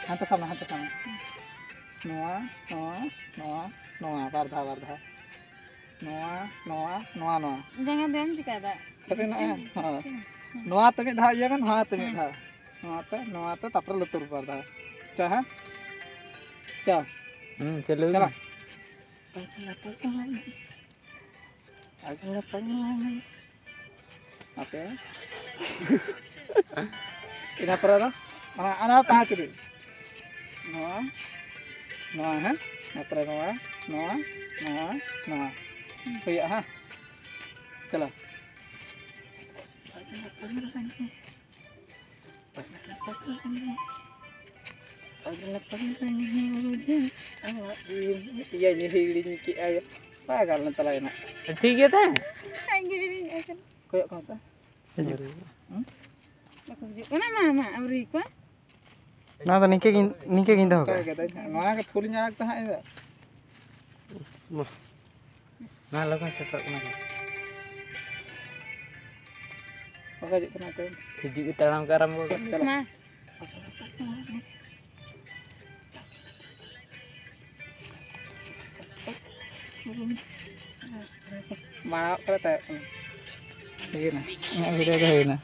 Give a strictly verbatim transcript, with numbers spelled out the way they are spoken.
ᱦᱟᱱᱛᱮ ᱥᱟᱵ ᱢᱮ, ᱦᱟᱱᱛᱮ ᱥᱟᱵ ᱢᱮ᱾ ᱱᱚᱣᱟ, ᱱᱚᱣᱟ, ᱱᱚᱣᱟ, ᱱᱚᱣᱟ, ᱵᱟᱨ ᱫᱷᱟᱣ, ᱵᱟᱨ ᱫᱷᱟᱣ᱾ ᱱᱚᱣᱟ, ᱱᱚᱣᱟ, ᱱᱚᱣᱟ, ᱱᱚᱣᱟ᱾ ᱡᱟᱸᱜᱟ ᱫᱚ ᱵᱟᱢ ᱪᱤᱠᱟᱹᱭᱮᱫᱟ? ᱠᱟᱹᱴᱤᱡ ᱱᱚᱜᱼᱚᱭ, ᱦᱮᱸ᱾ ᱱᱚᱣᱟ ᱛᱮ ᱢᱤᱫ ᱫᱷᱟᱣ ᱤᱭᱟᱹ ᱢᱮ, ᱱᱚᱣᱟ ᱛᱮ ᱢᱤᱫ ᱫᱷᱟᱣ᱾ ᱱᱚᱣᱟ ᱛᱮ, ᱱᱚᱣᱟ ᱛᱮ, ᱛᱟᱨᱯᱚᱨᱮ ᱞᱩᱛᱩᱨ ᱵᱟᱨ ᱫᱷᱟᱣ᱾ ᱪᱟ, ᱦᱮᱸ? ᱪᱟ᱾ ᱦᱩᱸ, ᱪᱟᱹᱞᱩ ᱪᱟᱞᱟᱜ᱾ ᱢᱮ᱾ ᱟᱯᱮ᱾ ᱤᱱᱟᱹ ᱯᱚᱨᱮ ᱫᱚ ᱚᱱᱟ, ᱚᱱᱟ ᱛᱟᱦᱮᱸ ᱦᱚᱪᱚ ᱠᱮᱫ᱾ ᱱᱚᱣᱟ, ᱱᱚᱣᱟ, ᱦᱮᱸ? ᱤᱱᱟᱹ ᱯᱚᱨᱮ ᱱᱚᱣᱟ, ᱱᱚᱣᱟ, ᱱᱚᱣᱟ, ᱱᱚᱣᱟ᱾ ᱦᱩᱭᱩᱜᱼᱟ, ᱦᱮᱸ? ᱪᱚᱞᱚ᱾ ᱤᱭᱟᱹᱧ ᱦᱤᱲᱤᱧ ᱠᱮᱜᱼᱟ, ᱯᱟᱜᱟᱞ ᱮᱱ ᱛᱟᱞᱟᱭ ᱱᱟᱜ᱾ ᱴᱷᱤᱠ ᱜᱮᱭᱟ ᱛᱟᱦᱮᱸ᱾ ᱤᱧ ᱜᱮ ᱦᱤᱲᱤᱧ ᱟᱠᱟᱱᱟ᱾ ᱠᱚᱭᱚᱜ ᱠᱚᱢ ᱥᱮ᱾ ᱦᱤᱡᱩᱜ᱾ ᱦᱩᱸ? ᱵᱟᱠᱚ ᱦᱤᱡᱩᱜ ᱠᱟᱱᱟ, ᱢᱟ, ᱢᱟ, ᱟᱹᱣᱨᱤ ᱠᱚᱣᱟ᱾ ᱱᱚᱣᱟ ᱫᱚ ᱱᱤᱝᱠᱟᱹ ᱜᱤᱧ, ᱱᱤᱝᱠᱟᱹ ᱜᱤᱧ ᱫᱚᱦᱚ ᱚᱱᱠᱟ ᱠᱟᱜᱼᱟ᱾ ᱜᱮ ᱫᱟᱹᱧ ᱦᱟᱸᱜ᱾ ᱱᱚᱣᱟ ᱜᱮ ᱯᱷᱩᱞᱤᱧ ᱟᱲᱟᱜ ᱛᱟᱦᱮᱸᱫ ᱤᱧ ᱫᱚ᱾ ᱢᱟ᱾ ᱱᱟ ᱞᱚᱜᱚᱱ ᱥᱮᱴᱮᱨᱚᱜ ᱠᱟᱱᱟ ᱠᱚ᱾ ᱵᱟᱠᱚ ᱦᱤᱡᱩᱜ ᱠᱟᱱᱟ ᱛᱚ᱾ ᱦᱤᱡᱩᱜ ᱜᱮ ᱛᱟᱲᱟᱢ ᱠᱚ ᱟᱨᱟᱢᱵᱚ ᱠᱟᱜᱼᱟ᱾ ᱪᱟᱞᱟᱜ᱾ ᱢᱟ᱾ ᱢᱟᱲᱟᱝ ᱚᱜ ᱠᱟᱱᱟ, ᱛᱟᱭᱚᱢ ᱠᱟᱱᱟ᱾ ᱦᱩᱭᱱᱟ᱾ ᱤᱧᱟᱹᱜ ᱵᱷᱤᱰᱤᱭᱳ ᱫᱚ ᱦᱩᱭᱱᱟ᱾